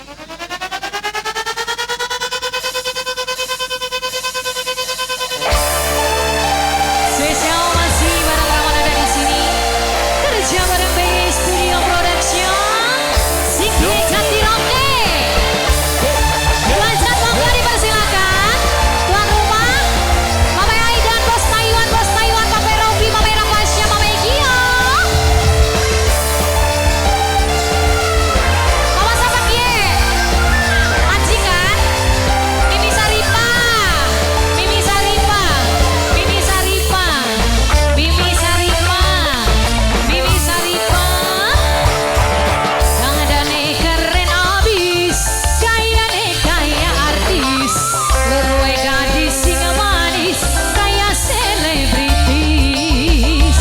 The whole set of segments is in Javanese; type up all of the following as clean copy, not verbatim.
Spesial masih bareng Raman ada di sini. Kerja bareng BY Studio Production. Siki Jatiroke. Lanjut monggo dipersilakan. Tuan rumah, Mama Aidan, Bos Taiwan, Bos Taiwan, Papa Robi, Mama Rapasya, Mama Gio. Mama siapa kie? Majikan. Mimi Saripa, Mimi Saripa, Mimi Saripa, Mimi Saripa, Mimi Saripa. Dangadane keren abis, kayane kaya artis, luwe gadis sing manis, kaya selebritis.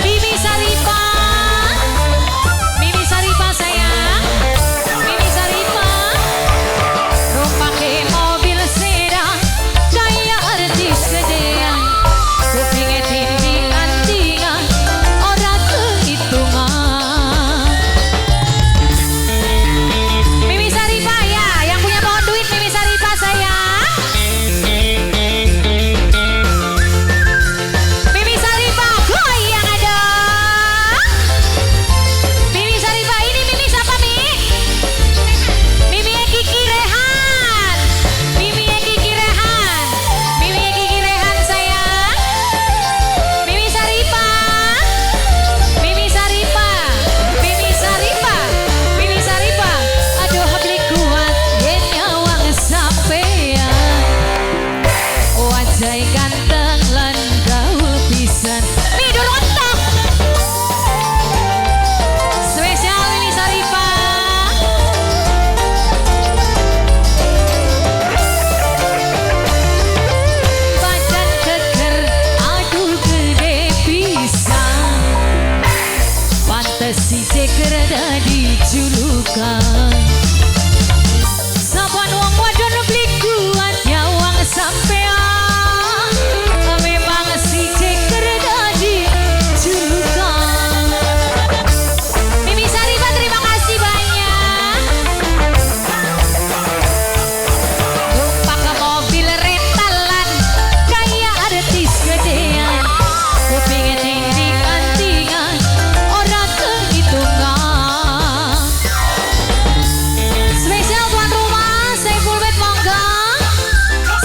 Mimi Saripa, Mimi Saripa sayang, Mimi Saripa. Numpake mobil sedan, kaya artis gedean, kupinge tinting-antingan, ora kehitungan. Mimi Saripa ya, yang punya pohon duit Mimi Saripa sayang. Mimi Saripa goyang ada. Mimi Saripa ini Mimi siapa Mi? Mimi Kiki Rehan. Mimi Kiki Rehan. Mimi Kiki Rehan sayang. Mimi Saripa. Mimi Saripa. Mimi Saripa. Mimi Saripa. Aduh beli kuat yen nyawang sampean. Wajah ganteng lan gaul pisan. Mi durung entok. Spesial Mimi Saripa. Badan keker aduh gede pisan. Pantes si ceker dadi julukan. Saban wong wadon beli kuat nyawang sampean. Memang si ceker dadi julukan. Mimi Saripa terima kasih banyak. Numpak mobil rentalan kaya artis gedean, kupinge tinting-antingan, ora kehitungan. Spesial tuan rumah, Saiful Bet monggo.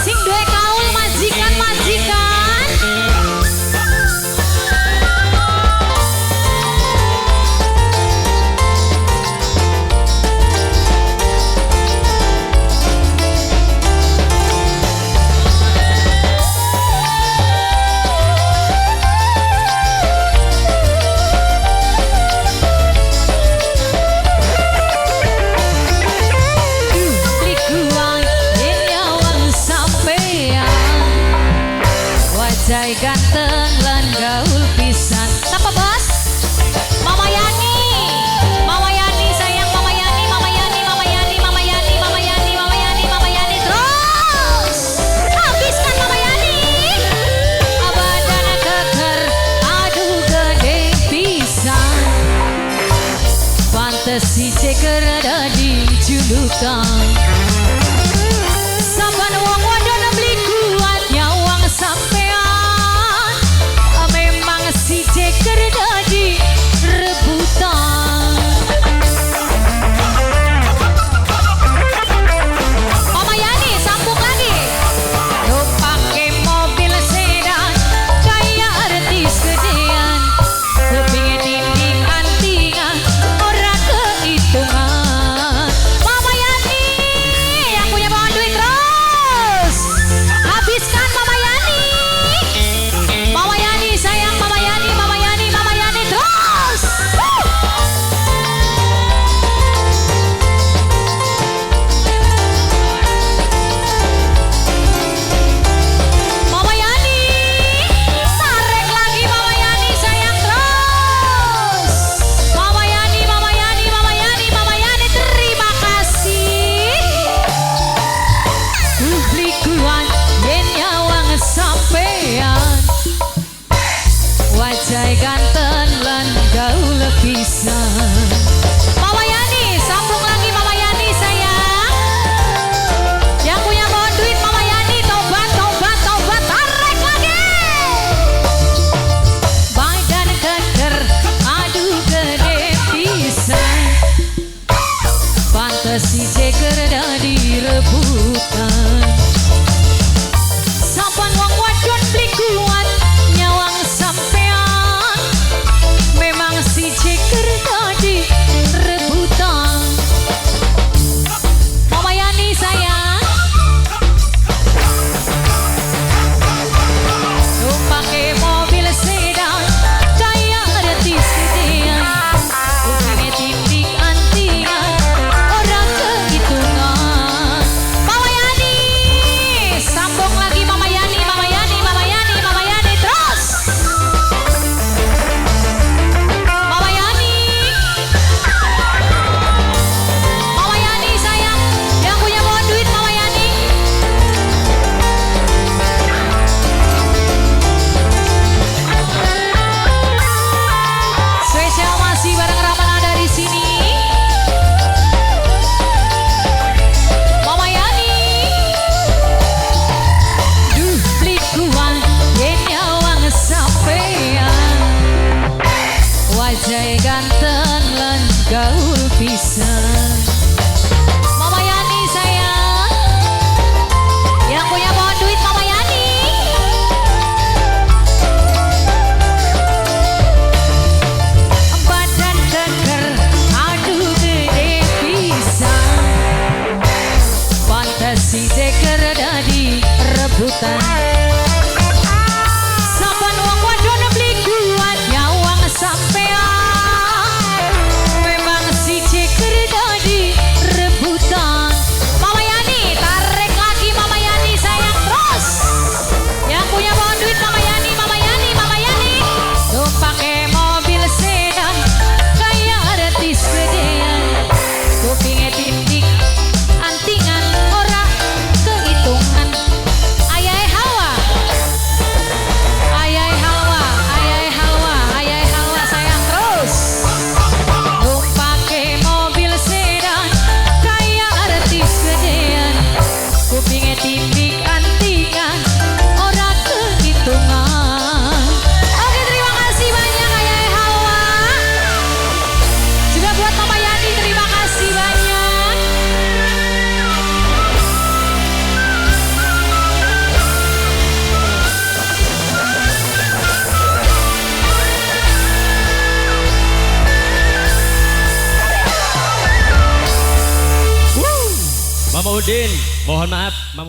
Sing duwe kaul majikan-majikan. Beli kuat yen nyawang sampean. Wajah ganteng lan gaul pisan. Siapa bos? Mama Yani. Mama Yani sayang, Mama Yani, Mama Yani, Mama Yani, Mama Yani, Mama Yani, Mama Yani, Mama Yani terus. Habiskan Mama Yani. Badan keker, aduh gede pisan. Pantes si ceker dadi julukan. Saban wong wadon beli kuat nyawang sampean. Memang si ceker dadi rebutan. Mama Yani sambung lagi. Numpake mobil sedan kaya artis gedean, kupinge tinting-antingan, ora kehitungan. Mama Yani. Pantes si ceker dadi rebutan. Saban wong wadon beli kuat nyawang sampean, memang si ceker dadi rebutan. Mama Yani sayang, numpake mobil sedan kaya artis gedean, kupinge tindik antingan ora kehitungan. Mama Yani, sambung lagi Mama Yani, Mama Yani, Mama Yani, Mama Yani terus. Mama Yani, Mama Yani sayang, yang punya pohon duit Mama Yani. Spesial masih bareng Rahman ada di sini. Mama Yani, duh beli kuat yen nyawang sampean, wajah ganteng lan gaul pisan. Mama Yani sayang, yang punya pohon duit Mama Yani. Badan keker, aduh gede pisan, pantes si ceker dadi rebutan. Saban wong wadon beli kuat nyawang sampean, memang si ceker dadi rebutan. Mama Yani, tarik lagi Mama Yani sayang terus. Yang punya pohon duit Mama Yani, Mama Yani, Mama Yani. Tumpake mobil sedan kaya artis gedean, kupinge tindik antingan ora kehitungan. Ayai Hawa, ayai Hawa, ayai Hawa, ayai Hawa sayang terus. Tumpake mobil sedan kaya artis gedean, kupinge tindik antingan ora kehitungan. Oke, terima kasih banyak Ayai Hawa. Juga buat Mama Yani terima kasih banyak. Mama Udin, mohon maaf, Mama